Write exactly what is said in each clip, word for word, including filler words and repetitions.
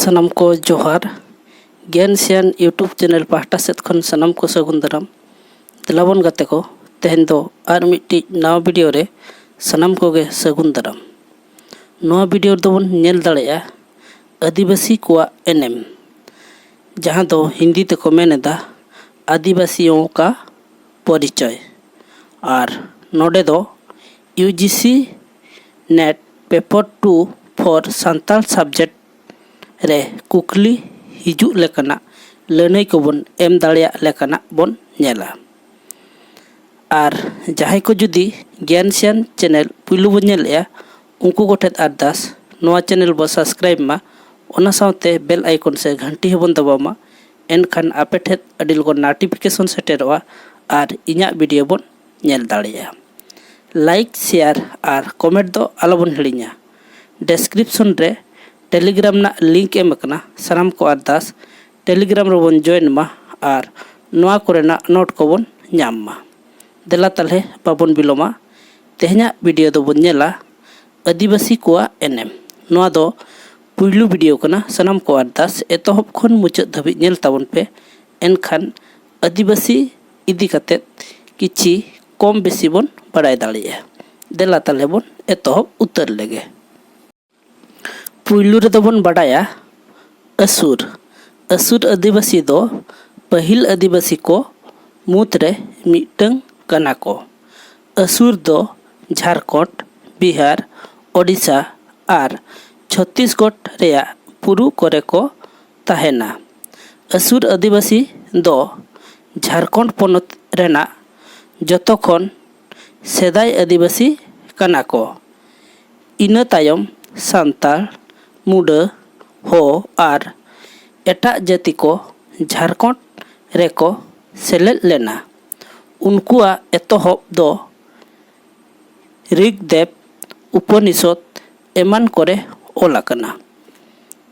ᱥᱟᱱᱟᱢ ᱠᱚ ᱡᱚᱦᱟᱨ᱾ ᱜᱮᱱᱥᱤᱭᱟᱱ YouTube ᱪᱮᱱᱮᱞ ᱯᱟᱦᱴᱟ ᱥᱮᱫ ᱠᱷᱚᱱ ᱥᱟᱱᱟᱢ ᱠᱚ ᱥᱟᱹᱜᱩᱱ ᱫᱟᱨᱟᱢ᱾ ᱫᱮᱞᱟᱵᱚᱱ ᱜᱟᱛᱮ ᱠᱚ, ᱛᱮᱦᱮᱧ ᱫᱚ ᱟᱨ ᱢᱤᱫᱴᱤᱡ ᱱᱟᱣᱟ ᱵᱷᱤᱰᱤᱭᱳ ᱨᱮ ᱥᱟᱱᱟᱢ ᱠᱚᱜᱮ ᱥᱟᱹᱜᱩᱱ ᱫᱟᱨᱟᱢ᱾ ᱱᱚᱣᱟ ᱵᱷᱤᱰᱤᱭᱳ ᱨᱮᱫᱚ ᱵᱚᱱ ᱧᱮᱞ ᱫᱟᱲᱮᱭᱟᱜᱼᱟ ᱟᱹᱫᱤᱵᱟᱹᱥᱤ ᱠᱚᱣᱟᱜ ᱮᱱᱮᱢ, ᱡᱟᱦᱟᱸ ᱫᱚ ᱦᱤᱱᱫᱤ ᱛᱮᱠᱚ ᱢᱮᱱ ᱮᱫᱟ ᱟᱹᱫᱤᱵᱟᱹᱥᱤᱭᱚᱸ ᱠᱟ ᱯᱚᱨᱤᱪᱚᱭ᱾ ᱟᱨ ᱱᱚᱰᱮ ᱫᱚ UGC NET Paper two for Santal subject ᱨᱮ ᱠᱩᱠᱞᱤ ᱦᱤᱡᱩᱜ ᱞᱮᱠᱟᱱᱟᱜ ᱞᱟᱹᱱᱟᱹᱭ ᱠᱚᱵᱚᱱ ᱮᱢ ᱫᱟᱲᱮᱭᱟᱜ ᱞᱮᱠᱟᱱᱟᱜ ᱵᱚᱱ ᱧᱮᱞᱟ᱾ ᱟᱨ ᱡᱟᱦᱟᱸᱭ ᱠᱚ ᱡᱩᱫᱤ ᱜᱮᱱᱥᱤᱭᱟᱱ ᱪᱮᱱᱮᱞ ᱯᱩᱭᱞᱩ ᱵᱚᱱ ᱧᱮᱞᱮᱜᱼᱟ, ᱩᱱᱠᱩ ᱠᱚᱴᱷᱮᱱ ᱟᱨᱫᱟᱥ, ᱱᱚᱣᱟ ᱪᱮᱱᱮᱞ ᱵᱚ ᱥᱟᱵᱥᱠᱨᱟᱭᱤᱵ ᱢᱟ, ᱚᱱᱟ ᱥᱟᱶᱛᱮ ᱵᱮᱞ ᱟᱭᱠᱚᱱ ᱥᱮ ᱜᱷᱟᱱᱴᱤ ᱦᱚᱸᱵᱚᱱ ᱫᱟᱵᱟᱣ ᱢᱟ᱾ ᱮᱱᱠᱷᱟᱱ ᱟᱯᱮ ᱴᱷᱮᱱ ᱟᱹᱰᱤ ᱞᱚᱜᱚᱱ ᱱᱳᱴᱤᱯᱷᱤᱠᱮᱥᱚᱱ ᱥᱮᱴᱮᱨᱚᱜᱼᱟ ᱟᱨ ᱤᱧᱟᱹᱜ ᱵᱷᱤᱰᱤᱭᱳ ᱵᱚᱱ ᱧᱮᱞ ᱫᱟᱲᱮᱭᱟᱜᱼᱟ᱾ ᱞᱟᱭᱤᱠ, ᱥᱮᱭᱟᱨ ᱟᱨ ᱠᱚᱢᱮᱱᱴ ᱫᱚ ᱟᱞᱚᱵᱚᱱ ᱦᱤᱲᱤᱧᱟ᱾ ᱰᱮᱥᱠᱨᱤᱯᱥᱚᱱ ᱨᱮ ᱴᱮᱞᱤᱜᱨᱟᱢ ᱨᱮᱱᱟᱜ ᱞᱤᱝᱠ ᱮᱢ ᱟᱠᱟᱱᱟ᱾ ᱥᱟᱱᱟᱢ ᱠᱚ ᱟᱨᱫᱟᱥ, ᱴᱮᱞᱤᱜᱨᱟᱢ ᱨᱮᱵᱚᱱ ᱡᱚᱭᱮᱱ ᱢᱟ ᱟᱨ ᱱᱚᱣᱟ ᱠᱚᱨᱮᱱᱟᱜ ᱱᱳᱴ ᱠᱚᱵᱚᱱ ᱧᱟᱢ ᱢᱟ᱾ ᱫᱮᱞᱟ ᱛᱟᱦᱞᱮ ᱵᱟᱵᱚᱱ ᱵᱤᱞᱚᱢᱟ, ᱛᱮᱦᱮᱧᱟᱜ ᱵᱷᱤᱰᱤᱭᱳ ᱫᱚᱵᱚᱱ ᱧᱮᱞᱟ ᱟᱹᱫᱤᱵᱟᱹᱥᱤ ᱠᱚᱣᱟᱜ ᱮᱱᱮᱢ᱾ ᱱᱚᱣᱟ ᱫᱚ ᱯᱩᱭᱞᱩ ᱵᱷᱤᱰᱤᱭᱳ ᱠᱟᱱᱟ᱾ ᱥᱟᱱᱟᱢ ᱠᱚ ᱟᱨᱫᱟᱥ ᱮᱛᱚᱦᱚᱵ ᱠᱷᱚᱱ ᱢᱩᱪᱟᱹᱫ ᱫᱷᱟᱹᱵᱤᱡ ᱧᱮᱞ ᱛᱟᱵᱚᱱ ᱯᱮ, ᱮᱱᱠᱷᱟᱱ ᱟᱹᱫᱤᱵᱟᱹᱥᱤ ᱤᱫᱤ ᱠᱟᱛᱮᱫ ᱠᱤᱪᱷᱤ ᱠᱚᱢ ᱵᱮᱥᱤ ᱵᱚᱱ ᱵᱟᱲᱟᱭ ᱫᱟᱲᱮᱭᱟᱜᱼᱟ᱾ ᱫᱮᱞᱟ ᱛᱟᱦᱞᱮ ᱵᱚᱱ ᱮᱛᱚᱦᱚᱵ ᱩᱛᱟᱹᱨ ᱞᱮᱜᱮ᱾ ᱯᱩᱭᱞᱩ ᱨᱮᱫᱚ ᱵᱚᱱ ᱵᱟᱰᱟᱭᱟ ᱟᱹᱥᱩᱨ᱾ ᱟᱹᱥᱩᱨ ᱟᱹᱫᱤᱵᱟᱹᱥᱤ ᱫᱚ ᱯᱟᱹᱦᱤᱞ ᱟᱹᱫᱤᱵᱟᱹᱥᱤ ᱠᱚ ᱢᱩᱫᱽᱨᱮ ᱢᱤᱫᱴᱟᱹᱝ ᱠᱟᱱᱟ ᱠᱚ᱾ ᱟᱹᱥᱩᱨ ᱫᱚ ᱡᱷᱟᱲᱠᱷᱚᱸᱰ, ᱵᱤᱦᱟᱨ, ᱳᱰᱤᱥᱟ ᱟᱨ ᱪᱷᱚᱛᱛᱤᱥᱜᱚᱰ ᱨᱮᱭᱟᱜ ᱵᱩᱨᱩ ᱠᱚᱨᱮ ᱠᱚ ᱛᱟᱦᱮᱱᱟ᱾ ᱟᱹᱥᱩᱨ ᱟᱹᱫᱤᱵᱟᱹᱥᱤ ᱫᱚ ᱡᱷᱟᱲᱠᱷᱚᱸᱰ ᱯᱚᱱᱚᱛ ᱨᱮᱱᱟᱜ ᱡᱚᱛᱚ ᱠᱷᱚᱱ ᱥᱮᱫᱟᱭ ᱟᱹᱫᱤᱵᱟᱹᱥᱤ ᱠᱟᱱᱟ ᱠᱚ᱾ ᱤᱱᱟᱹ ᱛᱟᱭᱚᱢ ᱥᱟᱱᱛᱟᱲ, ᱢᱩᱰᱟᱹ, ᱦᱳ ᱟᱨ ᱮᱴᱟᱜ ᱡᱟᱹᱛᱤ ᱠᱚ ᱡᱷᱟᱲᱠᱷᱚᱸᱰ ᱨᱮᱠᱚ ᱥᱮᱞᱮᱫ ᱞᱮᱱᱟ᱾ ᱩᱱᱠᱩᱣᱟᱜ ᱮᱛᱚᱦᱚᱵ ᱫᱚ ᱨᱤᱜᱽᱫᱮᱵ, ᱩᱯᱚᱱᱤᱥᱚᱫ ᱮᱢᱟᱱ ᱠᱚᱨᱮ ᱚᱞ ᱟᱠᱟᱱᱟ᱾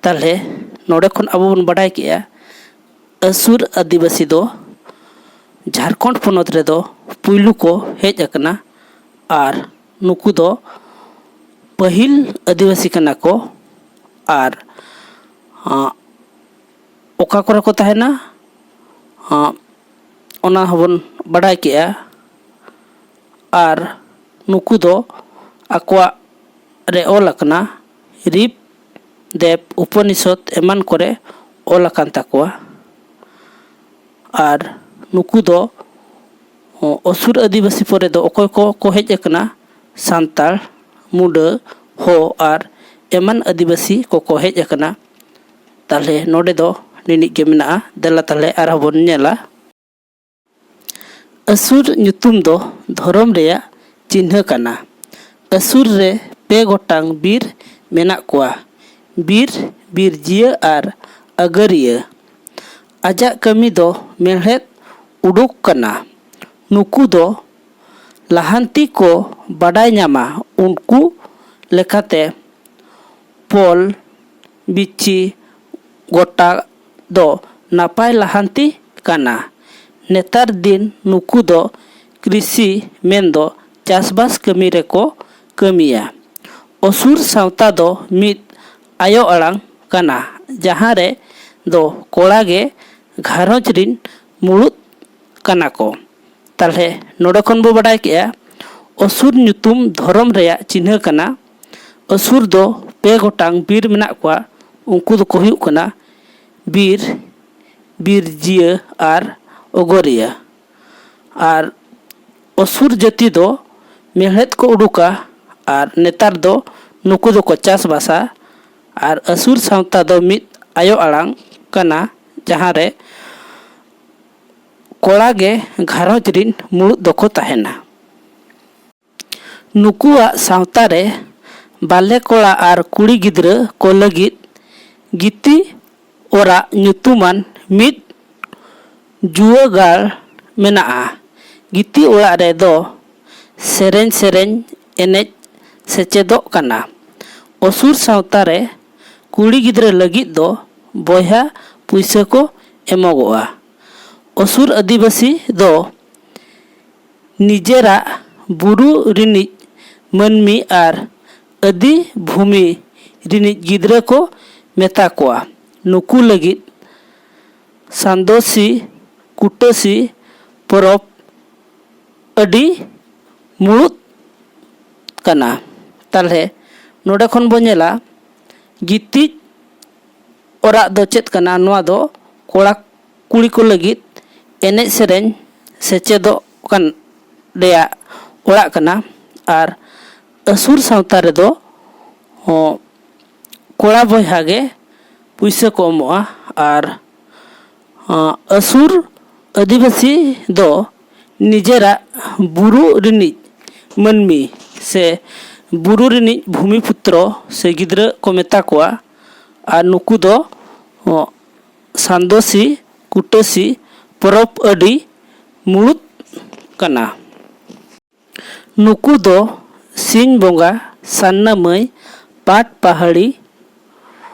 ᱛᱟᱦᱞᱮ ᱱᱚᱰᱮ ᱠᱷᱚᱱ ᱟᱵᱚ ᱵᱚᱱ ᱵᱟᱰᱟᱭ ᱠᱮᱜᱼᱟ, ᱟᱹᱥᱩᱨ ᱟᱹᱫᱤᱵᱟᱹᱥᱤ ᱫᱚ ᱡᱷᱟᱲᱠᱷᱚᱸᱰ ᱯᱚᱱᱚᱛ ᱨᱮᱫᱚ ᱯᱩᱭᱞᱩ ᱠᱚ ᱦᱮᱡ ᱟᱠᱟᱱᱟ ᱟᱨ ᱱᱩᱠᱩ ᱫᱚ ᱯᱟᱹᱦᱤᱞ ᱟᱹᱫᱤᱵᱟᱹᱥᱤ ᱠᱟᱱᱟ ᱠᱚ ᱟᱨ ᱟᱸ, ᱚᱠᱟ ᱠᱚᱨᱮ ᱠᱚ ᱛᱟᱦᱮᱱᱟ, ᱟᱸ, ᱚᱱᱟ ᱦᱚᱸᱵᱚᱱ ᱵᱟᱰᱟᱭ ᱠᱮᱜᱼᱟ᱾ ᱟᱨ ᱱᱩᱠᱩ ᱫᱚ ᱟᱠᱚᱣᱟᱜ ᱨᱮ ᱚᱞ ᱟᱠᱟᱱᱟ, ᱨᱤᱯ, ᱫᱮᱵ, ᱩᱯᱚᱱᱤᱥᱚᱫ ᱮᱢᱟᱱ ᱠᱚᱨᱮ ᱚᱞ ᱟᱠᱟᱱ ᱛᱟᱠᱚᱣᱟ᱾ ᱟᱨ ᱱᱩᱠᱩ ᱫᱚ ᱚᱥᱩᱨ ᱟᱹᱫᱤᱵᱟᱹᱥᱤ ᱯᱚᱨᱮ ᱫᱚ ᱚᱠᱚᱭ ᱠᱚ ᱠᱚ ᱦᱮᱡ ᱟᱠᱟᱱᱟ? ᱥᱟᱱᱛᱟᱲ, ᱢᱩᱰᱟᱹ, ᱦᱳ ᱟᱨ ᱮᱢᱟᱱ ᱟᱹᱫᱤᱵᱟᱹᱥᱤ ᱠᱚᱠᱚ ᱦᱮᱡ ᱟᱠᱟᱱᱟ᱾ ᱛᱟᱦᱞᱮ ᱱᱚᱰᱮ ᱫᱚ ᱱᱤᱱᱤᱡ ᱜᱮ ᱢᱮᱱᱟᱜᱼᱟ᱾ ᱫᱮᱞᱟ ᱛᱟᱦᱞᱮ ᱟᱨᱦᱚᱸ ᱵᱚᱱ ᱧᱮᱞᱟ᱾ ᱟᱹᱥᱩᱨ ᱧᱩᱛᱩᱢ ᱫᱚ ᱫᱷᱚᱨᱚᱢ ᱨᱮᱭᱟᱜ ᱪᱤᱱᱦᱟᱹ ᱠᱟᱱᱟ᱾ ᱟᱹᱥᱩᱨ ᱨᱮ ᱯᱮ ᱜᱚᱴᱟᱝ ᱵᱤᱨ ᱢᱮᱱᱟᱜ ᱠᱚᱣᱟ, ᱵᱤᱨ, ᱵᱤᱨ ᱡᱤᱭᱟᱹ ᱟᱨ ᱟᱹᱜᱟᱹᱨᱤᱭᱟᱹ᱾ ᱟᱡᱟᱜ ᱠᱟᱹᱢᱤ ᱫᱚ ᱢᱮᱲᱦᱮᱫ ᱩᱰᱩᱠ ᱠᱟᱱᱟ᱾ ᱱᱩᱠᱩ ᱫᱚ ᱞᱟᱦᱟᱱᱛᱤ ᱠᱚ ᱵᱟᱰᱟᱭ ᱧᱟᱢᱟ, ᱩᱱᱠᱩ ᱞᱮᱠᱟᱛᱮ ᱯᱚᱞ, ᱵᱤᱪᱷᱤ ᱜᱚᱴᱟ ᱫᱚ ᱱᱟᱯᱟᱭ ᱞᱟᱦᱟᱱᱛᱤ ᱠᱟᱱᱟ᱾ ᱱᱮᱛᱟᱨ ᱫᱤᱱ ᱱᱩᱠᱩ ᱫᱚ ᱠᱨᱤᱥᱤ ᱢᱮᱱᱫᱚ ᱪᱟᱥᱵᱟᱥ ᱠᱟᱹᱢᱤ ᱨᱮᱠᱚ ᱠᱟᱹᱢᱤᱭᱟ᱾ ᱚᱥᱩᱨ ᱥᱟᱶᱛᱟ ᱫᱚ ᱢᱤᱫ ᱟᱭᱳ ᱟᱲᱟᱝ ᱠᱟᱱᱟ, ᱡᱟᱦᱟᱸ ᱨᱮ ᱫᱚ ᱠᱚᱲᱟ ᱜᱮ ᱜᱷᱟᱨᱚᱸᱡᱽ ᱨᱤᱱ ᱢᱩᱲᱩᱫ ᱠᱟᱱᱟ ᱠᱚ᱾ ᱛᱟᱦᱞᱮ ᱱᱚᱰᱮ ᱠᱷᱚᱱ ᱵᱚ ᱵᱟᱰᱟᱭ ᱠᱮᱜᱼᱟ, ᱚᱥᱩᱨ ᱧᱩᱛᱩᱢ ᱫᱷᱚᱨᱚᱢ ᱨᱮᱭᱟᱜ ᱪᱤᱱᱦᱟᱹ ᱠᱟᱱᱟ᱾ ᱚᱥᱩᱨ ᱫᱚ ᱯᱮ ᱜᱚᱴᱟᱝ ᱵᱤᱨ ᱢᱮᱱᱟᱜ ᱠᱚᱣᱟ, ᱩᱱᱠᱩ ᱫᱚᱠᱚ ᱦᱩᱭᱩᱜ ᱠᱟᱱᱟ ᱵᱤᱨ, ᱵᱤᱨ ᱡᱤᱭᱟᱹ ᱟᱨ ᱚᱜᱚᱨᱤᱭᱟᱹ᱾ ᱟᱨ ᱚᱥᱩᱨ ᱡᱟᱹᱛᱤ ᱫᱚ ᱢᱮᱲᱦᱮᱫ ᱠᱚ ᱩᱰᱩᱠᱟ ᱟᱨ ᱱᱮᱛᱟᱨ ᱫᱚ ᱱᱩᱠᱩ ᱫᱚᱠᱚ ᱪᱟᱥᱵᱟᱥᱟ᱾ ᱟᱨ ᱟᱹᱥᱩᱨ ᱥᱟᱶᱛᱟ ᱫᱚ ᱢᱤᱫ ᱟᱭᱳ ᱟᱲᱟᱝ ᱠᱟᱱᱟ, ᱡᱟᱦᱟᱸ ᱨᱮ ᱠᱚᱲᱟ ᱜᱮ ᱜᱷᱟᱨᱚᱸᱡᱽ ᱨᱤᱱ ᱢᱩᱲᱩᱫ ᱫᱚᱠᱚ ᱛᱟᱦᱮᱱᱟ᱾ ᱱᱩᱠᱩᱣᱟᱜ ᱥᱟᱶᱛᱟ ᱨᱮ ᱵᱟᱞᱮ ᱠᱚᱲᱟ ᱟᱨ ᱠᱩᱲᱤ ᱜᱤᱫᱽᱨᱟᱹ ᱠᱚ ᱞᱟᱹᱜᱤᱫ ᱜᱤᱛᱤ ᱚᱨᱟᱜ ᱧᱩᱛᱩᱢᱟᱱ ᱢᱤᱫ ᱡᱩᱣᱟᱹ ᱜᱟᱲ ᱢᱮᱱᱟᱜᱼᱟ᱾ ᱜᱤᱛᱤ ᱚᱲᱟᱜ ᱨᱮᱫᱚ ᱥᱮᱨᱮᱧ ᱥᱮᱨᱮᱧ ᱮᱱᱮᱡ ᱥᱮᱪᱮᱫᱚᱜ ᱠᱟᱱᱟ᱾ ᱚᱥᱩᱨ ᱥᱟᱶᱛᱟ ᱨᱮ ᱠᱩᱲᱤ ᱜᱤᱫᱽᱨᱟᱹ ᱞᱟᱹᱜᱤᱫ ᱫᱚ ᱵᱚᱭᱦᱟ ᱯᱩᱭᱥᱟᱹ ᱠᱚ ᱮᱢᱚᱜᱚᱜᱼᱟ᱾ ᱚᱥᱩᱨ ᱟᱹᱫᱤᱵᱟᱹᱥᱤ ᱫᱚ ᱱᱤᱡᱮᱨᱟᱜ ᱵᱩᱨᱩ ᱨᱤᱱᱤᱡ ᱢᱟᱹᱱᱢᱤ ᱟᱨ ᱟᱹᱫᱤ ᱵᱷᱩᱢᱤ ᱨᱤᱱᱤᱡ ᱜᱤᱫᱽᱨᱟᱹ ᱠᱚ ᱢᱮᱛᱟ ᱠᱚᱣᱟ᱾ ᱱᱩᱠᱩ ᱞᱟᱹᱜᱤᱫ ᱥᱟᱱᱫᱚᱥᱤ ᱠᱩᱴᱟᱹᱥᱤ ᱯᱚᱨᱚᱵᱽ ᱟᱹᱰᱤ ᱢᱩᱲᱩᱫ ᱠᱟᱱᱟ᱾ ᱛᱟᱦᱞᱮ ᱱᱚᱰᱮ ᱠᱷᱚᱱ ᱵᱚᱱ ᱧᱮᱞᱟ, ᱜᱤᱛᱤᱡ ᱚᱲᱟᱜ ᱫᱚ ᱪᱮᱫ ᱠᱟᱱᱟ? ᱱᱚᱣᱟ ᱫᱚ ᱠᱚᱲᱟ ᱠᱩᱲᱤ ᱠᱚ ᱞᱟᱹᱜᱤᱫ ᱮᱱᱮᱡ ᱥᱮᱨᱮᱧ ᱥᱮᱪᱮᱫᱚᱜ ᱠᱟᱱ ᱨᱮᱭᱟᱜ ᱚᱲᱟᱜ ᱠᱟᱱᱟ᱾ ᱟᱨ ᱟᱹᱥᱩᱨ ᱥᱟᱶᱛᱟ ᱨᱮᱫᱚ ᱦᱚᱸ ᱠᱚᱲᱟ ᱵᱚᱭᱦᱟ ᱜᱮ ᱯᱩᱭᱥᱟᱹ ᱠᱚ ᱮᱢᱚᱜᱼᱟ᱾ ᱟᱨ ᱟᱸ, ᱟᱹᱥᱩᱨ ᱟᱹᱫᱤᱵᱟᱹᱥᱤ ᱫᱚ ᱱᱤᱡᱮᱨᱟᱜ ᱵᱩᱨᱩ ᱨᱤᱱᱤᱡ ᱢᱟᱹᱱᱢᱤ ᱥᱮ ᱵᱩᱨᱩ ᱨᱤᱱᱤᱡ ᱵᱷᱩᱢᱤᱯᱩᱛᱨᱚ ᱥᱮ ᱜᱤᱫᱽᱨᱟᱹ ᱠᱚ ᱢᱮᱛᱟ ᱠᱚᱣᱟ᱾ ᱟᱨ ᱱᱩᱠᱩ ᱫᱚ ᱚ, ᱥᱟᱱᱫᱚᱥᱤ ᱠᱩᱴᱟᱹᱥᱤ ᱯᱚᱨᱚᱵᱽ ᱟᱹᱰᱤ ᱢᱩᱲᱩᱫ ᱠᱟᱱᱟ᱾ ᱱᱩᱠᱩ ᱫᱚ ᱥᱤᱧ ᱵᱚᱸᱜᱟ, ᱥᱟᱱᱱᱟ ᱢᱟᱹᱭ, ᱯᱟᱴ ᱯᱟᱦᱟᱲᱤ,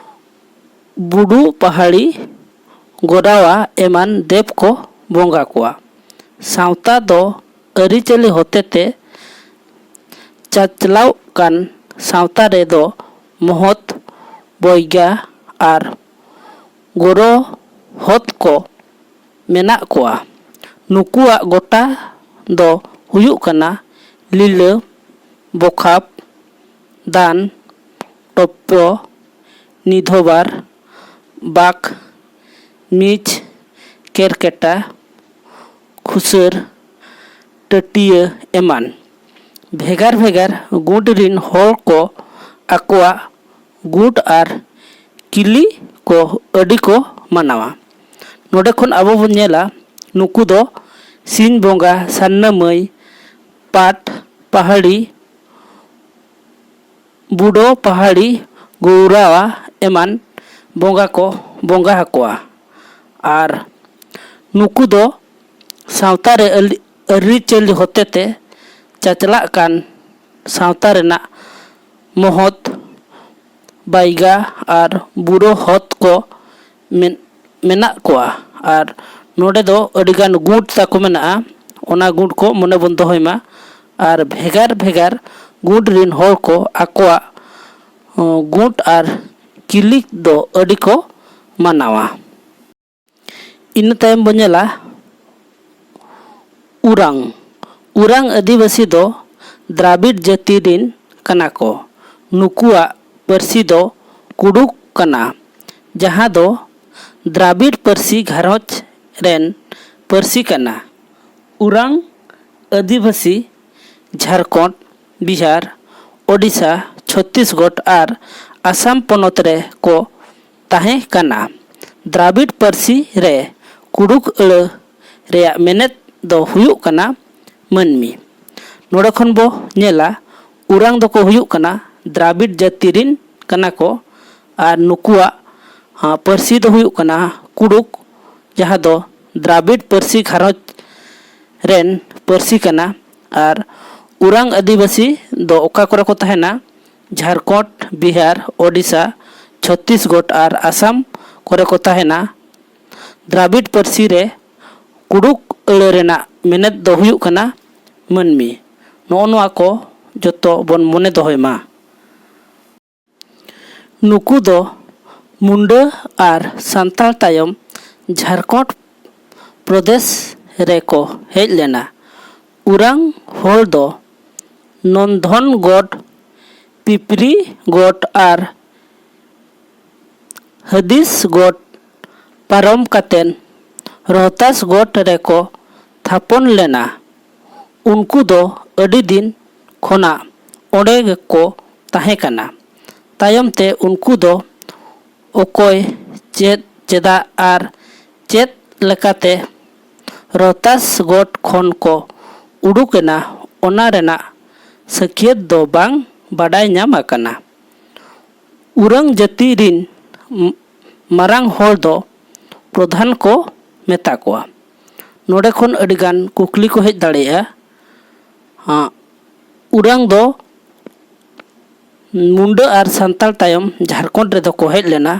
ᱵᱩᱰᱩ ᱯᱟᱦᱟᱲᱤ, ᱜᱚᱰᱟᱣᱟ ᱮᱢᱟᱱ ᱫᱮᱵ ᱠᱚ ᱵᱚᱸᱜᱟ ᱠᱚᱣᱟ᱾ ᱥᱟᱶᱛᱟ ᱫᱚ ᱟᱹᱨᱤᱪᱟᱹᱞᱤ ᱦᱚᱛᱮᱛᱮ ᱪᱟᱪᱞᱟᱣ ᱠᱟᱱ ᱥᱟᱶᱛᱟ ᱨᱮᱫᱚ ᱢᱚᱦᱚᱛ, ᱵᱚᱭᱜᱟ ᱟᱨ ᱜᱚᱨᱚᱦᱚᱛ ᱠᱚ ᱢᱮᱱᱟᱜ ᱠᱚᱣᱟ᱾ ᱱᱩᱠᱩᱣᱟᱜ ᱜᱚᱴᱟ ᱫᱚ ᱦᱩᱭᱩᱜ ᱠᱟᱱᱟ ᱞᱤᱞᱟᱹ, ᱵᱚᱠᱷᱟᱯ, ᱫᱟᱱ, ᱴᱚᱯᱯᱚ, ᱱᱤᱫᱷᱚᱵᱟᱨ, ᱵᱟᱠ, ᱢᱤᱪ, ᱠᱮᱨᱠᱮᱴᱟ, ᱠᱷᱩᱥᱟᱹᱨ, ᱴᱟᱹᱴᱤᱭᱟᱹ ᱮᱢᱟᱱ᱾ ᱵᱷᱮᱜᱟᱨ ᱵᱷᱮᱜᱟᱨ ᱜᱩᱴ ᱨᱤᱱ ᱦᱚᱲ ᱠᱚ ᱟᱠᱚᱣᱟᱜ ᱜᱩᱴ ᱟᱨ ᱠᱤᱞᱤ ᱠᱚ ᱟᱹᱰᱤ ᱠᱚ ᱢᱟᱱᱟᱣᱟ᱾ ᱱᱚᱰᱮ ᱠᱷᱚᱱ ᱟᱵᱚ ᱵᱚᱱ ᱧᱮᱞᱟ, ᱱᱩᱠᱩ ᱫᱚ ᱥᱤᱧ ᱵᱚᱸᱜᱟ, ᱥᱟᱱᱱᱟ ᱢᱟᱹᱭ, ᱯᱟᱴ, ᱯᱟᱦᱟᱲᱤ, ᱵᱩᱰᱳ, ᱯᱟᱦᱟᱲᱤ, ᱜᱳᱣᱨᱟᱣᱟ ᱮᱢᱟᱱ ᱵᱚᱸᱜᱟ ᱠᱚ ᱵᱚᱸᱜᱟ ᱟᱠᱚᱣᱟ᱾ ᱟᱨ ᱱᱩᱠᱩ ᱫᱚ ᱥᱟᱶᱛᱟ ᱨᱮ ᱟᱹᱞᱤ-, ᱟᱹᱨᱤᱪᱟᱹᱞᱤ ᱦᱚᱛᱮᱛᱮ ᱪᱟᱪᱞᱟᱜ ᱠᱟᱱ ᱥᱟᱶᱛᱟ ᱨᱮᱱᱟᱜ ᱢᱚᱦᱚᱛ, ᱵᱟᱭᱜᱟ ᱟᱨ ᱵᱩᱨᱳ ᱦᱚᱛ ᱠᱚ ᱢᱮᱱ-, ᱢᱮᱱᱟᱜ ᱠᱚᱣᱟ᱾ ᱟᱨ ᱱᱚᱰᱮ ᱫᱚ ᱟᱹᱰᱤᱜᱟᱱ ᱜᱩᱴ ᱛᱟᱠᱚ ᱢᱮᱱᱟᱜᱼᱟ, ᱚᱱᱟ ᱜᱩᱴ ᱠᱚ ᱢᱚᱱᱮ ᱵᱚᱱ ᱫᱚᱦᱚᱭ ᱢᱟ᱾ ᱟᱨ ᱵᱷᱮᱜᱟᱨ ᱵᱷᱮᱜᱟᱨ ᱜᱩᱴ ᱨᱤᱱ ᱦᱚᱲ ᱠᱚ ᱟᱠᱚᱣᱟᱜ, ᱚ, ᱜᱩᱴ ᱟᱨ ᱠᱤᱞᱤ ᱫᱚ ᱟᱹᱰᱤ ᱠᱚ ᱢᱟᱱᱟᱣᱟ᱾ ᱤᱱᱟᱹ ᱛᱟᱭᱚᱢ ᱵᱚᱱ ᱧᱮᱞᱟ ᱩᱨᱟᱝ᱾ ᱩᱨᱟᱝ ᱟᱹᱫᱤᱵᱟᱹᱥᱤ ᱫᱚ ᱫᱨᱟᱵᱤᱲ ᱡᱟᱹᱛᱤ ᱨᱤᱱ ᱠᱟᱱᱟ ᱠᱚ᱾ ᱱᱩᱠᱩᱣᱟᱜ ᱯᱟᱹᱨᱥᱤ ᱫᱚ ᱠᱩᱰᱩᱠ ᱠᱟᱱᱟ, ᱡᱟᱦᱟᱸ ᱫᱚ ᱫᱨᱟᱵᱤᱲ ᱯᱟᱹᱨᱥᱤ ᱜᱷᱟᱨᱚᱸᱡᱽ ᱨᱮᱱ ᱯᱟᱹᱨᱥᱤ ᱠᱟᱱᱟ᱾ ᱩᱨᱟᱝ ᱟᱹᱫᱤᱵᱟᱹᱥᱤ ᱡᱷᱟᱲᱠᱷᱚᱸᱰ, ᱵᱤᱦᱟᱨ, ᱳᱰᱤᱥᱟ, ᱪᱷᱚᱛᱛᱤᱥᱜᱚᱰ ᱟᱨ ᱟᱥᱟᱢ ᱯᱚᱱᱚᱛ ᱨᱮ ᱠᱚ ᱛᱟᱦᱮᱸ ᱠᱟᱱᱟ᱾ ᱫᱨᱟᱵᱤᱲ ᱯᱟᱹᱨᱥᱤ ᱨᱮ ᱠᱩᱰᱩᱠ ᱟᱹᱲᱟᱹ ᱨᱮᱭᱟᱜ ᱢᱮᱱᱮᱛ ᱫᱚ ᱦᱩᱭᱩᱜ ᱠᱟᱱᱟ ᱢᱟᱹᱱᱢᱤ᱾ ᱱᱚᱰᱮ ᱠᱷᱚᱱ ᱵᱚ ᱧᱮᱞᱟ, ᱩᱨᱟᱝ ᱫᱚᱠᱚ ᱦᱩᱭᱩᱜ ᱠᱟᱱᱟ ᱫᱨᱟᱵᱤᱲ ᱡᱟᱹᱛᱤ ᱨᱤᱱ ᱠᱟᱱᱟ ᱠᱚ ᱟᱨ ᱱᱩᱠᱩᱣᱟᱜ, ᱟ, ᱯᱟᱹᱨᱥᱤ ᱫᱚ ᱦᱩᱭᱩᱜ ᱠᱟᱱᱟ ᱠᱩᱰᱩᱠ, ᱡᱟᱦᱟᱸ ᱫᱚ ᱫᱨᱟᱵᱤᱲ ᱯᱟᱹᱨᱥᱤ ᱜᱷᱟᱨᱚᱸᱡᱽ ᱨᱮᱱ ᱯᱟᱹᱨᱥᱤ ᱠᱟᱱᱟ᱾ ᱟᱨ ᱩᱨᱟᱝ ᱟᱹᱫᱤᱵᱟᱹᱥᱤ ᱫᱚ ᱚᱠᱟ ᱠᱚᱨᱮ ᱠᱚ ᱛᱟᱦᱮᱱᱟ? ᱡᱷᱟᱲᱠᱷᱚᱸᱰ, ᱵᱤᱦᱟᱨ, ᱳᱰᱤᱥᱟ, ᱪᱷᱚᱛᱛᱤᱥᱜᱚᱰ ᱟᱨ ᱟᱥᱟᱢ ᱠᱚᱨᱮ ᱠᱚ ᱛᱟᱦᱮᱱᱟ᱾ ᱫᱨᱟᱵᱤᱲ ᱯᱟᱹᱨᱥᱤ ᱨᱮ ᱠᱩᱰᱩᱠ ᱟᱹᱲᱟᱹ ᱨᱮᱱᱟᱜ ᱢᱮᱱᱮᱛ ᱫᱚ ᱦᱩᱭᱩᱜ ᱠᱟᱱᱟ ᱢᱟᱹᱱᱢᱤ᱾ ᱱᱚᱜᱼᱚ ᱱᱚᱣᱟ ᱠᱚ ᱡᱚᱛᱚ ᱵᱚᱱ ᱢᱚᱱᱮ ᱫᱚᱦᱚᱭ ᱢᱟ᱾ ᱱᱩᱠᱩ ᱫᱚ ᱢᱩᱱᱰᱟᱹ ᱟᱨ ᱥᱟᱱᱛᱟᱲ ᱛᱟᱭᱚᱢ ᱡᱷᱟᱲᱠᱷᱚᱸᱰ ᱯᱨᱚᱫᱮᱥ ᱨᱮᱠᱚ ᱦᱮᱡ ᱞᱮᱱᱟ᱾ ᱩᱨᱟᱝ ᱦᱚᱲ ᱫᱚ ᱱᱚᱱᱫᱷᱚᱱᱜᱚᱰ, ᱯᱤᱯᱨᱤᱜᱚᱰ ᱟᱨ ᱦᱟᱹᱫᱤᱥᱜᱚᱰ ᱯᱟᱨᱚᱢ ᱠᱟᱛᱮ ᱨᱚᱦᱛᱟᱥᱜᱚᱰ ᱨᱮᱠᱚ ᱛᱷᱟᱯᱚᱱ ᱞᱮᱱᱟ᱾ ᱩᱱᱠᱩ ᱫᱚ ᱟᱹᱰᱤ ᱫᱤᱱ ᱠᱷᱚᱱᱟᱜ ᱚᱸᱰᱮ ᱜᱮᱠᱚ ᱛᱟᱦᱮᱸ ᱠᱟᱱᱟ᱾ ᱛᱟᱭᱚᱢ ᱛᱮ ᱩᱱᱠᱩ ᱫᱚ ᱚᱠᱚᱭ, ᱪᱮᱫ, ᱪᱮᱫᱟᱜ ᱟᱨ ᱪᱮᱫ ᱞᱮᱠᱟᱛᱮ ᱨᱚᱦᱛᱟᱥᱜᱚᱰ ᱠᱷᱚᱱ ᱠᱚ ᱩᱰᱩᱠ ᱮᱱᱟ, ᱚᱱᱟ ᱨᱮᱱᱟᱜ ᱥᱟᱹᱠᱷᱭᱟᱹᱛ ᱫᱚ ᱵᱟᱝ ᱵᱟᱰᱟᱭ ᱧᱟᱢ ᱟᱠᱟᱱᱟ᱾ ᱩᱨᱟᱝ ᱡᱟᱹᱛᱤ ᱨᱤᱱ ᱢᱟᱨᱟᱝ ᱦᱚᱲ ᱫᱚ ᱯᱨᱚᱫᱷᱟᱱ ᱠᱚ ᱢᱮᱛᱟ ᱠᱚᱣᱟ᱾ ᱱᱚᱰᱮ ᱠᱷᱚᱱ ᱟᱹᱰᱤᱜᱟᱱ ᱠᱩᱠᱞᱤ ᱠᱚ ᱦᱮᱡ ᱫᱟᱲᱮᱭᱟᱜᱼᱟ᱾ ᱟᱸ, ᱩᱨᱟᱝ ᱫᱚ ᱢᱩᱱᱰᱟᱹ ᱟᱨ ᱥᱟᱱᱛᱟᱲ ᱛᱟᱭᱚᱢ ᱡᱷᱟᱲᱠᱷᱚᱸᱰ ᱨᱮᱫᱚ ᱠᱚ ᱦᱮᱡ ᱞᱮᱱᱟ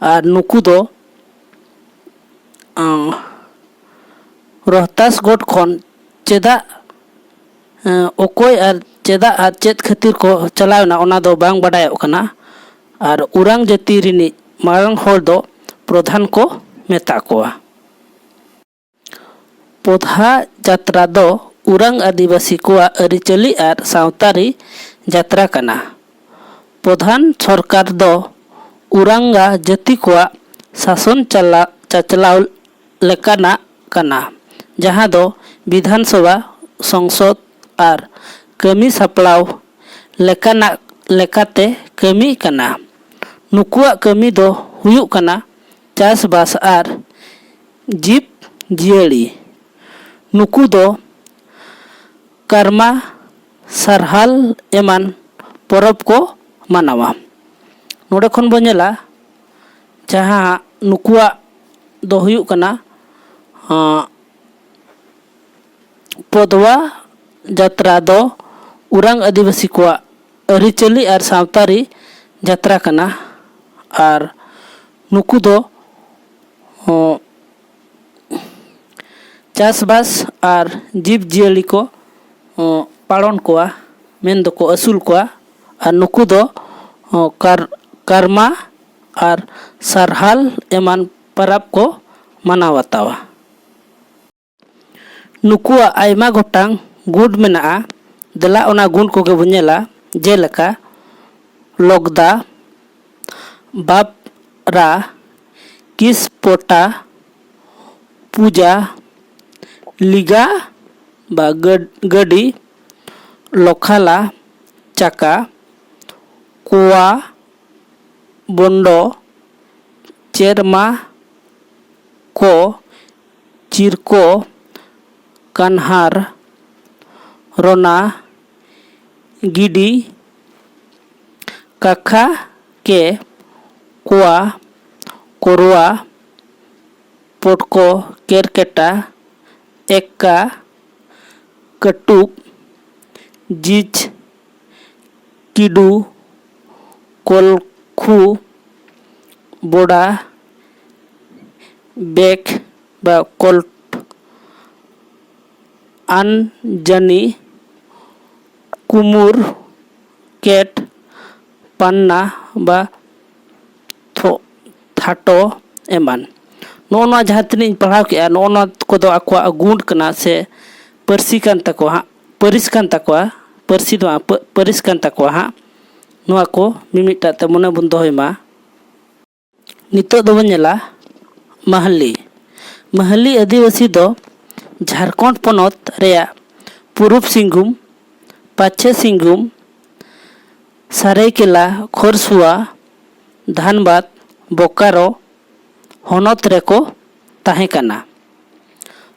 ᱟᱨ ᱱᱩᱠᱩ ᱫᱚ, ᱟᱸ, ᱨᱚᱦᱛᱟᱥᱜᱚᱰ ᱠᱷᱚᱱ ᱪᱮᱫᱟᱜ, ᱟᱸ, ᱚᱠᱚᱭ ᱟᱨ ᱪᱮᱫᱟᱜ ᱟᱨ ᱪᱮᱫ ᱠᱷᱟᱹᱛᱤᱨ ᱠᱚ ᱪᱟᱞᱟᱣ ᱮᱱᱟ, ᱚᱱᱟ ᱫᱚ ᱵᱟᱝ ᱵᱟᱰᱟᱭᱚᱜ ᱠᱟᱱᱟ᱾ ᱟᱨ ᱩᱨᱟᱝ ᱡᱟᱹᱛᱤ ᱨᱤᱱᱤᱡ ᱢᱟᱨᱟᱝ ᱦᱚᱲ ᱫᱚ ᱯᱨᱚᱫᱷᱟᱱ ᱠᱚ ᱢᱮᱛᱟ ᱠᱚᱣᱟ᱾ ᱯᱚᱫᱷᱟ ᱡᱟᱛᱨᱟ ᱫᱚ ᱩᱨᱟᱝ ᱟᱹᱫᱤᱵᱟᱹᱥᱤ ᱠᱚᱣᱟᱜ ᱟᱹᱨᱤᱪᱟᱹᱞᱤ ᱟᱨ ᱥᱟᱶᱛᱟᱨᱤ ᱡᱟᱛᱨᱟ ᱠᱟᱱᱟ᱾ ᱯᱨᱚᱫᱷᱟᱱ ᱥᱚᱨᱠᱟᱨ ᱫᱚ ᱩᱨᱟᱝᱜᱟ ᱡᱟᱹᱛᱤ ᱠᱚᱣᱟᱜ ᱥᱟᱥᱚᱱ ᱪᱟᱞᱟ-, ᱪᱟᱪᱞᱟᱣ ᱞᱮᱠᱟᱱᱟᱜ ᱠᱟᱱᱟ, ᱡᱟᱦᱟᱸ ᱫᱚ ᱵᱤᱫᱷᱟᱱ ᱥᱚᱵᱷᱟ, ᱥᱚᱝᱥᱚᱫ ᱟᱨ ᱠᱟᱹᱢᱤ ᱥᱟᱯᱲᱟᱣ ᱞᱮᱠᱟᱱᱟᱜ ᱞᱮᱠᱟᱛᱮ ᱠᱟᱹᱢᱤ ᱠᱟᱱᱟ᱾ ᱱᱩᱠᱩᱣᱟᱜ ᱠᱟᱹᱢᱤ ᱫᱚ ᱦᱩᱭᱩᱜ ᱠᱟᱱᱟ ᱪᱟᱥᱵᱟᱥ ᱟᱨ ᱡᱤᱵᱽ ᱡᱤᱭᱟᱹᱞᱤ᱾ ᱱᱩᱠᱩ ᱫᱚ ᱠᱟᱨᱢᱟ, ᱥᱟᱨᱦᱟᱞ ᱮᱢᱟᱱ ᱯᱚᱨᱚᱵᱽ ᱠᱚ ᱢᱟᱱᱟᱣᱟ᱾ ᱱᱚᱰᱮ ᱠᱷᱚᱱ ᱵᱚᱱ ᱧᱮᱞᱟ, ᱡᱟᱦᱟᱸ ᱱᱩᱠᱩᱣᱟᱜ ᱫᱚ ᱦᱩᱭᱩᱜ ᱠᱟᱱᱟ, ᱟᱸ, ᱯᱚᱫᱣᱟ ᱡᱟᱛᱨᱟ ᱫᱚ ᱩᱨᱟᱝ ᱟᱹᱫᱤᱵᱟᱹᱥᱤ ᱠᱚᱣᱟᱜ ᱟᱹᱨᱤᱪᱟᱹᱞᱤ ᱟᱨ ᱥᱟᱶᱛᱟᱨᱤ ᱡᱟᱛᱨᱟ ᱠᱟᱱᱟ᱾ ᱟᱨ ᱱᱩᱠᱩ ᱫᱚ, ᱦᱚᱸ, ᱪᱟᱥᱵᱟᱥ ᱟᱨ ᱡᱤᱵᱽ ᱡᱤᱭᱟᱹᱞᱤ ᱠᱚ, ᱦᱚᱸ, ᱯᱟᱞᱚᱱ ᱠᱚᱣᱟ, ᱢᱮᱱ ᱫᱚᱠᱚ ᱟᱹᱥᱩᱞ ᱠᱚᱣᱟ᱾ ᱟᱨ ᱱᱩᱠᱩ ᱫᱚ, ᱦᱚᱸ, ᱠᱟᱨ-, ᱠᱟᱨᱢᱟ ᱟᱨ ᱥᱟᱨᱦᱟᱞ ᱮᱢᱟᱱ ᱯᱟᱨᱟᱵᱽ ᱠᱚ ᱢᱟᱱᱟᱣ ᱵᱟᱛᱟᱣᱟ᱾ ᱱᱩᱠᱩᱣᱟᱜ ᱟᱭᱢᱟ ᱜᱚᱴᱟᱝ ᱜᱩᱴ ᱢᱮᱱᱟᱜᱼᱟ᱾ ᱫᱮᱞᱟ ᱚᱱᱟ ᱜᱩᱴ ᱠᱚᱜᱮ ᱵᱚᱱ ᱧᱮᱞᱟ, ᱡᱮᱞᱮᱠᱟ ᱞᱚᱜᱫᱟ, ᱵᱟᱵᱨᱟ, ᱠᱤᱥᱯᱚᱴᱟ, ᱯᱩᱡᱟ, ᱞᱤᱜᱟ ᱵᱟ ᱜᱟᱹᱰ-, ᱜᱟᱹᱰᱤ, ᱞᱚᱠᱷᱟᱞᱟ, ᱪᱟᱠᱟ, ᱠᱚᱣᱟ, ᱵᱚᱱᱰᱚ, ᱪᱮᱨᱢᱟ ᱠᱚ, ᱪᱤᱨᱠᱚ, ᱠᱟᱱᱦᱟᱨ, ᱨᱚᱱᱟ, ᱜᱤᱰᱤ, ᱠᱟᱠᱷᱟ ᱠᱮ, ᱠᱚᱣᱟ, ᱠᱚᱨᱣᱟ, ᱯᱚᱴᱠᱚ, ᱠᱮᱨᱠᱮᱴᱟ, ᱮᱠᱠᱟ, ᱠᱟᱹᱴᱩᱵ, ᱡᱤᱡ, ᱠᱤᱰᱩ, ᱠᱚᱞᱠᱷᱩ, ᱵᱚᱰᱟ, ᱵᱮᱠ ᱵᱟ ᱠᱚᱞᱯ, ᱟᱱᱡᱟᱱᱤ, ᱠᱩᱢᱩᱨ, ᱠᱮᱴ, ᱯᱟᱱᱱᱟ ᱵᱟ ᱛᱷᱚ-, ᱛᱷᱟᱴᱚ, ᱮᱢᱟᱱ᱾ ᱱᱚᱜᱼᱚ ᱱᱚᱣᱟ ᱡᱟᱦᱟᱸ ᱛᱤᱱᱟᱹᱜ ᱤᱧ ᱯᱟᱲᱦᱟᱣ ᱠᱮᱜᱼᱟ, ᱱᱚᱜᱼᱚ ᱱᱚᱣᱟ ᱠᱚᱫᱚ ᱟᱠᱚᱣᱟᱜ ᱜᱩᱱ ᱠᱟᱱᱟ ᱥᱮ ᱯᱟᱹᱨᱥᱤ ᱠᱟᱱ ᱛᱟᱠᱚᱣᱟ ᱦᱟᱸᱜ, ᱯᱟᱹᱨᱤᱥ ᱠᱟᱱ ᱛᱟᱠᱚᱣᱟ, ᱯᱟᱹᱨᱥᱤ ᱫᱚ ᱵᱟᱝ, ᱯᱟᱹ-, ᱯᱟᱹᱨᱤᱥ ᱠᱟᱱ ᱛᱟᱠᱚᱣᱟ ᱦᱟᱸᱜ᱾ ᱱᱚᱣᱟ ᱠᱚ ᱢᱤᱢᱤᱫᱴᱟᱜ ᱛᱮ ᱢᱚᱱᱮ ᱵᱚᱱ ᱫᱚᱦᱚᱭ ᱢᱟ᱾ ᱱᱤᱛᱚᱜ ᱫᱚᱵᱚᱱ ᱧᱮᱞᱟ ᱢᱟᱦᱞᱤ᱾ ᱢᱟᱦᱞᱤ ᱟᱹᱫᱤᱵᱟᱹᱥᱤ ᱫᱚ ᱡᱷᱟᱲᱠᱷᱚᱸᱰ ᱯᱚᱱᱚᱛ ᱨᱮᱭᱟᱜ ᱯᱩᱨᱩᱵᱽ ᱥᱤᱝᱵᱷᱩᱢ, ᱯᱟᱪᱷᱮ ᱥᱤᱝᱵᱷᱩᱢ, ᱥᱟᱨᱟᱭᱠᱮᱞᱟ, ᱠᱷᱚᱨᱥᱩᱣᱟ, ᱫᱷᱟᱱᱵᱟᱫᱽ, ᱵᱳᱠᱟᱨᱳ ᱦᱚᱱᱚᱛ ᱨᱮᱠᱚ ᱛᱟᱦᱮᱸ ᱠᱟᱱᱟ᱾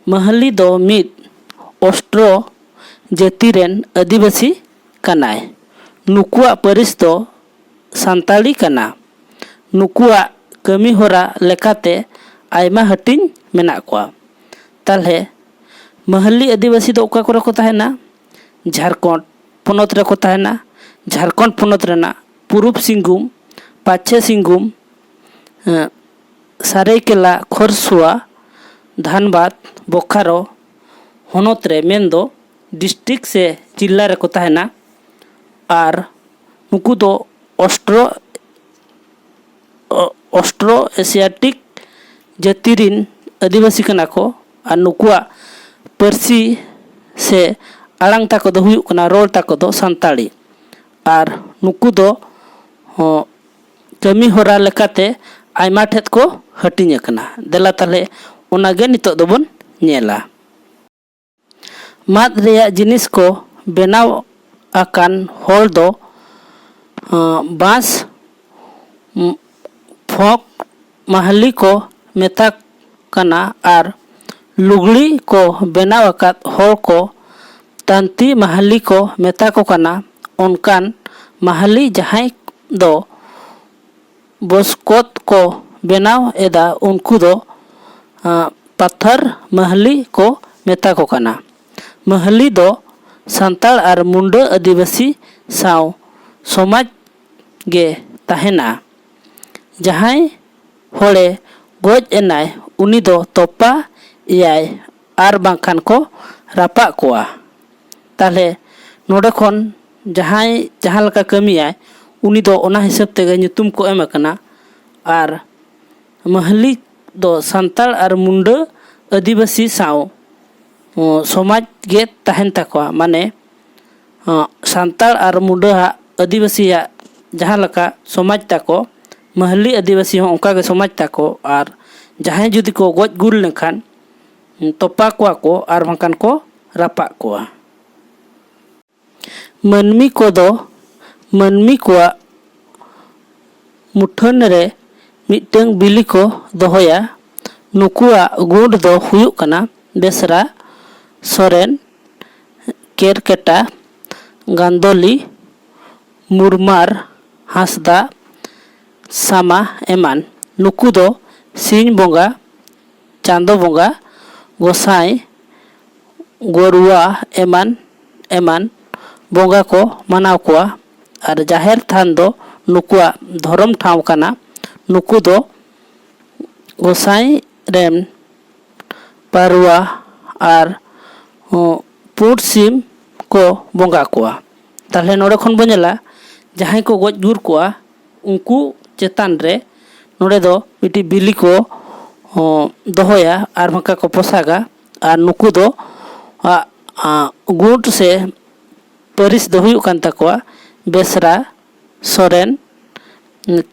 ᱢᱟᱦᱞᱤ ᱫᱚ ᱢᱤᱫ ᱚᱥᱴᱨᱳ ᱡᱟᱹᱛᱤ ᱨᱮᱱ ᱟᱹᱫᱤᱵᱟᱹᱥᱤ ᱠᱟᱱᱟᱭ᱾ ᱱᱩᱠᱩᱣᱟᱜ ᱯᱟᱹᱨᱤᱥ ᱫᱚ ᱥᱟᱱᱛᱟᱲᱤ ᱠᱟᱱᱟ᱾ ᱱᱩᱠᱩᱣᱟᱜ ᱠᱟᱹᱢᱤ ᱦᱚᱨᱟ ᱞᱮᱠᱟᱛᱮ ᱟᱭᱢᱟ ᱦᱟᱹᱴᱤᱧ ᱢᱮᱱᱟᱜ ᱠᱚᱣᱟ᱾ ᱛᱟᱦᱞᱮ ᱢᱟᱦᱞᱤ ᱟᱹᱫᱤᱵᱟᱹᱥᱤ ᱫᱚ ᱚᱠᱟ ᱠᱚᱨᱮ ᱠᱚ ᱛᱟᱦᱮᱱᱟ? ᱡᱷᱟᱲᱠᱷᱚᱸᱰ ᱯᱚᱱᱚᱛ ᱨᱮᱠᱚ ᱛᱟᱦᱮᱱᱟ᱾ ᱡᱷᱟᱲᱠᱷᱚᱸᱰ ᱯᱚᱱᱚᱛ ᱨᱮᱱᱟᱜ ᱯᱩᱨᱩᱵᱽ ᱥᱤᱝᱵᱷᱩᱢ, ᱯᱟᱪᱷᱮ ᱥᱤᱝᱵᱷᱩᱢ, ᱮᱸ, ᱥᱟᱨᱟᱭᱠᱮᱞᱟ, ᱠᱷᱚᱨᱥᱩᱣᱟ, ᱫᱷᱟᱱᱵᱟᱫᱽ, ᱵᱳᱠᱟᱨᱳ ᱦᱚᱱᱚᱛ ᱨᱮ, ᱢᱮᱱᱫᱚ ᱰᱤᱥᱴᱨᱤᱠᱴ ᱥᱮ ᱡᱤᱞᱟ ᱨᱮᱠᱚ ᱛᱟᱦᱮᱱᱟ᱾ ᱟᱨ ᱱᱩᱠᱩ ᱫᱚ ᱚᱥᱴᱨᱳ ᱚ-, ᱚᱥᱴᱨᱳ ᱮᱥᱤᱭᱟᱴᱤᱠ ᱡᱟᱹᱛᱤ ᱨᱤᱱ ᱟᱹᱫᱤᱵᱟᱹᱥᱤ ᱠᱟᱱᱟ ᱠᱚ᱾ ᱟᱨ ᱱᱩᱠᱩᱣᱟᱜ ᱯᱟᱹᱨᱥᱤ ᱥᱮ ᱟᱲᱟᱝ ᱛᱟᱠᱚ ᱫᱚ ᱦᱩᱭᱩᱜ ᱠᱟᱱᱟ, ᱨᱚᱲ ᱛᱟᱠᱚ ᱫᱚ ᱥᱟᱱᱛᱟᱲᱤ᱾ ᱟᱨ ᱱᱩᱠᱩ ᱫᱚ, ᱦᱚᱸ, ᱠᱟᱹᱢᱤ ᱦᱚᱨᱟ ᱞᱮᱠᱟᱛᱮ ᱟᱭᱢᱟ ᱴᱷᱮᱫ ᱠᱚ ᱦᱟᱹᱴᱤᱧ ᱟᱠᱟᱱᱟ᱾ ᱫᱮᱞᱟ ᱛᱟᱦᱞᱮ ᱚᱱᱟᱜᱮ ᱱᱤᱛᱚᱜ ᱫᱚᱵᱚᱱ ᱧᱮᱞᱟ᱾ ᱢᱟᱫ ᱨᱮᱭᱟᱜ ᱡᱤᱱᱤᱥ ᱠᱚ ᱵᱮᱱᱟᱣ ᱟᱠᱟᱱ ᱦᱚᱲ ᱫᱚ, ᱟᱸ, ᱵᱟᱸᱥ, ᱩᱸ, ᱯᱷᱚᱸᱠ ᱢᱟᱦᱞᱤ ᱠᱚ ᱢᱮᱛᱟ ᱠᱟᱱᱟ ᱟᱨ ᱞᱩᱜᱽᱲᱤ ᱠᱚ ᱵᱮᱱᱟᱣ ᱟᱠᱟᱫ ᱦᱚᱲ ᱠᱚ ᱛᱟᱱᱛᱤ ᱢᱟᱦᱞᱤ ᱠᱚ ᱢᱮᱛᱟ ᱠᱚ ᱠᱟᱱᱟ᱾ ᱚᱱᱠᱟᱱ ᱢᱟᱦᱞᱤ ᱡᱟᱦᱟᱸᱭ ᱫᱚ ᱵᱚᱥᱠᱚᱛ ᱠᱚ ᱵᱮᱱᱟᱣ ᱮᱫᱟ, ᱩᱱᱠᱩ ᱫᱚ, ᱟᱸ, ᱯᱟᱛᱷᱟᱨ ᱢᱟᱦᱞᱤ ᱠᱚ ᱢᱮᱛᱟ ᱠᱚ ᱠᱟᱱᱟ᱾ ᱢᱟᱦᱞᱤ ᱫᱚ ᱥᱟᱱᱛᱟᱲ ᱟᱨ ᱢᱩᱱᱰᱟᱹ ᱟᱹᱫᱤᱵᱟᱹᱥᱤ ᱥᱟᱶ ᱥᱚᱢᱟᱡᱽ ᱜᱮ ᱛᱟᱦᱮᱱᱟ᱾ ᱡᱟᱦᱟᱸᱭ ᱦᱚᱲᱮ ᱜᱚᱡ ᱮᱱᱟᱭ, ᱩᱱᱤ ᱫᱚ ᱛᱚᱯᱟ ᱮᱭᱟᱭ ᱟᱨ ᱵᱟᱝᱠᱷᱟᱱ ᱠᱚ ᱨᱟᱯᱟᱜ ᱠᱚᱣᱟ᱾ ᱛᱟᱦᱞᱮ ᱱᱚᱰᱮ ᱠᱷᱚᱱ ᱡᱟᱦᱟᱸᱭ ᱡᱟᱦᱟᱸ ᱞᱮᱠᱟ ᱠᱟᱹᱢᱤᱭᱟᱭ, ᱩᱱᱤ ᱫᱚ ᱚᱱᱟ ᱦᱤᱥᱟᱹᱵ ᱛᱮᱜᱮ ᱧᱩᱛᱩᱢ ᱠᱚ ᱮᱢ ᱟᱠᱟᱱᱟ᱾ ᱟᱨ ᱢᱟᱹᱦᱞᱤ ᱫᱚ ᱥᱟᱱᱛᱟᱲ ᱟᱨ ᱢᱩᱱᱰᱟᱹ ᱟᱹᱫᱤᱵᱟᱹᱥᱤ ᱥᱟᱶ ᱚ, ᱥᱚᱢᱟᱡᱽ ᱜᱮ ᱛᱟᱦᱮᱱ ᱛᱟᱠᱚᱣᱟ᱾ ᱢᱟᱱᱮ ᱚ, ᱥᱟᱱᱛᱟᱲ ᱟᱨ ᱢᱩᱱᱰᱟᱹᱣᱟᱜ ᱟᱹᱫᱤᱵᱟᱹᱥᱤᱭᱟᱜ ᱡᱟᱦᱟᱸ ᱞᱮᱠᱟ ᱥᱚᱢᱟᱡᱽ ᱛᱟᱠᱚ, ᱢᱟᱹᱦᱞᱤ ᱟᱹᱫᱤᱵᱟᱹᱥᱤ ᱦᱚᱸ ᱚᱱᱠᱟ ᱜᱮ ᱥᱚᱢᱟᱡᱽ ᱛᱟᱠᱚ᱾ ᱟᱨ ᱡᱟᱦᱟᱸᱭ ᱡᱩᱫᱤ ᱠᱚ ᱜᱚᱡ ᱜᱩᱨ ᱞᱮᱱᱠᱷᱟᱱ ᱛᱚᱯᱟ ᱠᱚᱣᱟ ᱠᱚ ᱟᱨ ᱵᱟᱝᱠᱷᱟᱱ ᱠᱚ ᱨᱟᱯᱟᱜ ᱠᱚᱣᱟ᱾ ᱢᱟᱹᱱᱢᱤ ᱠᱚᱫᱚ ᱢᱟᱹᱱᱢᱤ ᱠᱚᱣᱟᱜ ᱢᱩᱴᱷᱟᱹᱱ ᱨᱮ ᱢᱤᱫᱴᱟᱹᱝ ᱵᱤᱞᱤ ᱠᱚ ᱫᱚᱦᱚᱭᱟ᱾ ᱱᱩᱠᱩᱣᱟᱜ ᱜᱩᱴ ᱫᱚ ᱦᱩᱭᱩᱜ ᱠᱟᱱᱟ ᱵᱮᱥᱨᱟ, ᱥᱚᱨᱮᱱ, ᱠᱮᱨᱠᱮᱴᱟ, ᱜᱟᱱᱫᱚᱞᱤ, ᱢᱩᱨᱢᱟᱨ, ᱦᱟᱸᱥᱫᱟ, ᱥᱟᱢᱟ ᱮᱢᱟᱱ᱾ ᱱᱩᱠᱩ ᱫᱚ ᱥᱤᱧ ᱵᱚᱸᱜᱟ, ᱪᱟᱸᱫᱚ ᱵᱚᱸᱜᱟ, ᱜᱚᱸᱥᱟᱭ, ᱜᱚᱨᱩᱣᱟ ᱮᱢᱟᱱ ᱮᱢᱟᱱ ᱵᱚᱸᱜᱟ ᱠᱚ ᱢᱟᱱᱟᱣ ᱠᱚᱣᱟ᱾ ᱟᱨ ᱡᱟᱦᱮᱨ ᱛᱷᱟᱱ ᱫᱚ ᱱᱩᱠᱩᱣᱟᱜ ᱫᱷᱚᱨᱚᱢ ᱴᱷᱟᱶ ᱠᱟᱱᱟ᱾ ᱱᱩᱠᱩ ᱫᱚ ᱜᱚᱸᱥᱟᱭ ᱨᱮᱱ ᱯᱟᱹᱨᱣᱟ ᱟᱨ ᱦᱚᱸ ᱯᱩᱸᱰ ᱥᱤᱢ ᱠᱚ ᱵᱚᱸᱜᱟ ᱠᱚᱣᱟ᱾ ᱛᱟᱦᱞᱮ ᱱᱚᱰᱮ ᱠᱷᱚᱱ ᱵᱚᱱ ᱧᱮᱞᱟ, ᱡᱟᱦᱟᱸᱭ ᱠᱚ ᱜᱚᱡ ᱜᱩᱨ ᱠᱚᱣᱟ, ᱩᱱᱠᱩ ᱪᱮᱛᱟᱱ ᱨᱮ ᱱᱚᱰᱮ ᱫᱚ ᱢᱤᱫᱴᱤᱡ ᱵᱤᱞᱤ ᱠᱚ ᱦᱚᱸ ᱫᱚᱦᱚᱭᱟ ᱟᱨ ᱵᱟᱝᱠᱷᱟᱱ ᱠᱚ ᱯᱚᱥᱟᱜᱟ᱾ ᱟᱨ ᱱᱩᱠᱩ ᱫᱚ ᱟᱜ, ᱟᱜ, ᱜᱩᱴ ᱥᱮ ᱯᱟᱹᱨᱤᱥ ᱫᱚ ᱦᱩᱭᱩᱜ ᱠᱟᱱ ᱛᱟᱠᱚᱣᱟ ᱵᱮᱥᱨᱟ, ᱥᱚᱨᱮᱱ,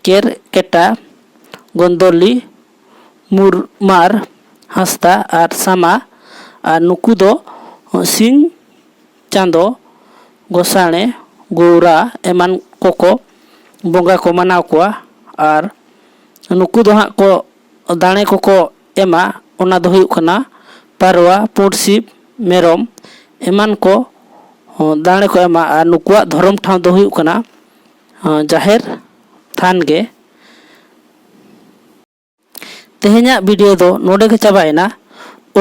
ᱠᱮᱨᱠᱮᱴᱟ, ᱜᱚᱱᱫᱚᱞᱤ, ᱢᱩᱨᱢᱟᱨ, ᱦᱟᱸᱥᱫᱟ ᱟᱨ ᱥᱟᱢᱟ᱾ ᱟᱨ ᱱᱩᱠᱩ ᱫᱚ ᱥᱤᱧ ᱪᱟᱸᱫᱚ, ᱜᱚᱸᱥᱟᱲᱮ, ᱜᱚᱣᱨᱟ ᱮᱢᱟᱱ ᱠᱚᱠᱚ ᱵᱚᱸᱜᱟ ᱠᱚ ᱢᱟᱱᱟᱣ ᱠᱚᱣᱟ᱾ ᱟᱨ ᱱᱩᱠᱩ ᱫᱚ ᱦᱟᱸᱜ ᱠᱚ ᱫᱟᱲᱮ ᱠᱚᱠᱚ ᱮᱢᱟ, ᱚᱱᱟ ᱫᱚ ᱦᱩᱭᱩᱜ ᱠᱟᱱᱟ ᱯᱟᱨᱣᱟ, ᱯᱩᱸᱰ ᱥᱤᱢ, ᱢᱮᱨᱚᱢ ᱮᱢᱟᱱ ᱠᱚ ᱦᱚᱸ ᱫᱟᱲᱮ ᱠᱚ ᱮᱢᱟ᱾ ᱟᱨ ᱱᱩᱠᱩᱣᱟᱜ ᱫᱷᱚᱨᱚᱢ ᱴᱷᱟᱶ ᱫᱚ ᱦᱩᱭᱩᱜ ᱠᱟᱱᱟ ᱦᱚᱸ ᱡᱟᱦᱮᱨ ᱛᱷᱟᱱ ᱜᱮ᱾ ᱛᱮᱦᱮᱧᱟᱜ ᱵᱷᱤᱰᱤᱭᱳ ᱫᱚ ᱱᱚᱰᱮ ᱜᱮ ᱪᱟᱵᱟᱭᱮᱱᱟ᱾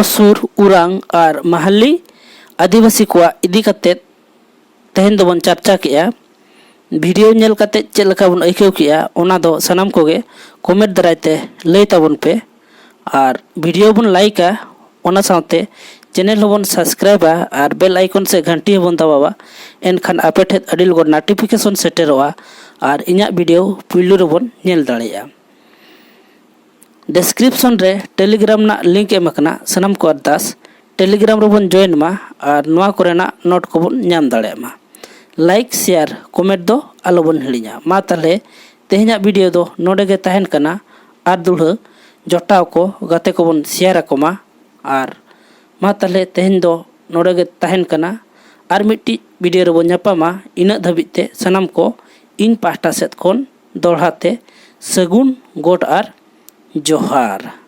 ᱚᱥᱩᱨ, ᱩᱨᱟᱝ ᱟᱨ ᱢᱟᱦᱟᱞᱤ ᱟᱹᱫᱤᱵᱟᱹᱥᱤ ᱠᱚᱣᱟᱜ ᱤᱫᱤ ᱠᱟᱛᱮᱫ ᱛᱮᱦᱮᱧ ᱫᱚᱵᱚᱱ ᱪᱟᱨᱪᱟ ᱠᱮᱜᱼᱟ᱾ ᱵᱷᱤᱰᱤᱭᱳ ᱧᱮᱞ ᱠᱟᱛᱮᱫ ᱪᱮᱫ ᱞᱮᱠᱟ ᱵᱚᱱ ᱟᱹᱭᱠᱟᱹᱣ ᱠᱮᱜᱼᱟ, ᱚᱱᱟ ᱫᱚ ᱥᱟᱱᱟᱢ ᱠᱚᱜᱮ ᱠᱚᱢᱮᱱᱴ ᱫᱟᱨᱟᱭ ᱛᱮ ᱞᱟᱹᱭ ᱛᱟᱵᱚᱱ ᱯᱮ᱾ ᱟᱨ ᱵᱷᱤᱰᱤᱭᱳ ᱵᱚᱱ ᱞᱟᱭᱤᱠᱟ, ᱚᱱᱟ ᱥᱟᱶᱛᱮ ᱪᱮᱱᱮᱞ ᱦᱚᱸᱵᱚᱱ ᱥᱟᱵᱥᱠᱨᱟᱭᱤᱵᱟ ᱟᱨ ᱵᱮᱞ ᱟᱭᱠᱚᱱ ᱥᱮ ᱜᱷᱟᱱᱴᱤ ᱦᱚᱸᱵᱚᱱ ᱫᱟᱵᱟᱣᱟ᱾ ᱮᱱᱠᱷᱟᱱ ᱟᱯᱮ ᱴᱷᱮᱱ ᱟᱹᱰᱤ ᱞᱚᱜᱚᱱ ᱱᱳᱴᱤᱯᱷᱤᱠᱮᱥᱚᱱ ᱥᱮᱴᱮᱨᱚᱜᱼᱟ ᱟᱨ ᱤᱧᱟᱹᱜ ᱵᱷᱤᱰᱤᱭᱳ ᱯᱩᱭᱞᱩ ᱨᱮᱵᱚᱱ ᱧᱮᱞ ᱫᱟᱲᱮᱭᱟᱜᱼᱟ᱾ ᱰᱤᱥᱠᱨᱤᱯᱥᱚᱱ ᱨᱮ ᱴᱮᱞᱤᱜᱨᱟᱢ ᱨᱮᱱᱟᱜ ᱞᱤᱝᱠ ᱮᱢ ᱟᱠᱟᱱᱟ᱾ ᱥᱟᱱᱟᱢ ᱠᱚ ᱟᱨᱫᱟᱥ ᱴᱮᱞᱤᱜᱨᱟᱢ ᱨᱮᱵᱚᱱ ᱡᱚᱭᱮᱱ ᱢᱟ ᱟᱨ ᱱᱚᱣᱟ ᱠᱚᱨᱮᱱᱟᱜ ᱱᱳᱴ ᱠᱚᱵᱚᱱ ᱧᱟᱢ ᱫᱟᱲᱮᱭᱟᱜ ᱢᱟ᱾ ᱞᱟᱭᱤᱠ, ᱥᱮᱭᱟᱨ, ᱠᱚᱢᱮᱱᱴ ᱫᱚ ᱟᱞᱚᱵᱚᱱ ᱦᱤᱲᱤᱧᱟ᱾ ᱢᱟ ᱛᱟᱦᱚᱞᱮ ᱛᱮᱦᱮᱧᱟᱜ ᱵᱷᱤᱰᱤᱭᱳ ᱫᱚ ᱱᱚᱰᱮ ᱜᱮ ᱛᱟᱦᱮᱱ ᱠᱟᱱᱟ᱾ ᱟᱨ ᱫᱩᱲᱦᱟᱹ ᱡᱚᱴᱟᱣ ᱠᱚ, ᱜᱟᱛᱮ ᱠᱚᱵᱚᱱ ᱥᱮᱭᱟᱨ ᱟᱠᱚ ᱢᱟ᱾ ᱟᱨ ᱢᱟ ᱛᱟᱦᱚᱞᱮ ᱛᱮᱦᱮᱧ ᱫᱚ ᱱᱚᱰᱮ ᱜᱮ ᱛᱟᱦᱮᱱ ᱠᱟᱱᱟ᱾ ᱟᱨ ᱢᱤᱫᱴᱤᱡ ᱵᱷᱤᱰᱤᱭᱳ ᱨᱮᱵᱚᱱ ᱧᱟᱯᱟᱢᱟ᱾ ᱤᱱᱟᱹᱜ ᱫᱷᱟᱹᱵᱤᱡ ᱛᱮ ᱥᱟᱱᱟᱢ ᱠᱚ ᱤᱧ ᱯᱟᱦᱴᱟ ᱥᱮᱫ ᱠᱷᱚᱱ ᱫᱚᱦᱲᱟ ᱛᱮ ᱥᱟᱹᱜᱩᱱ ᱜᱚᱰ ᱟᱨ ᱡᱚᱦᱟᱨ᱾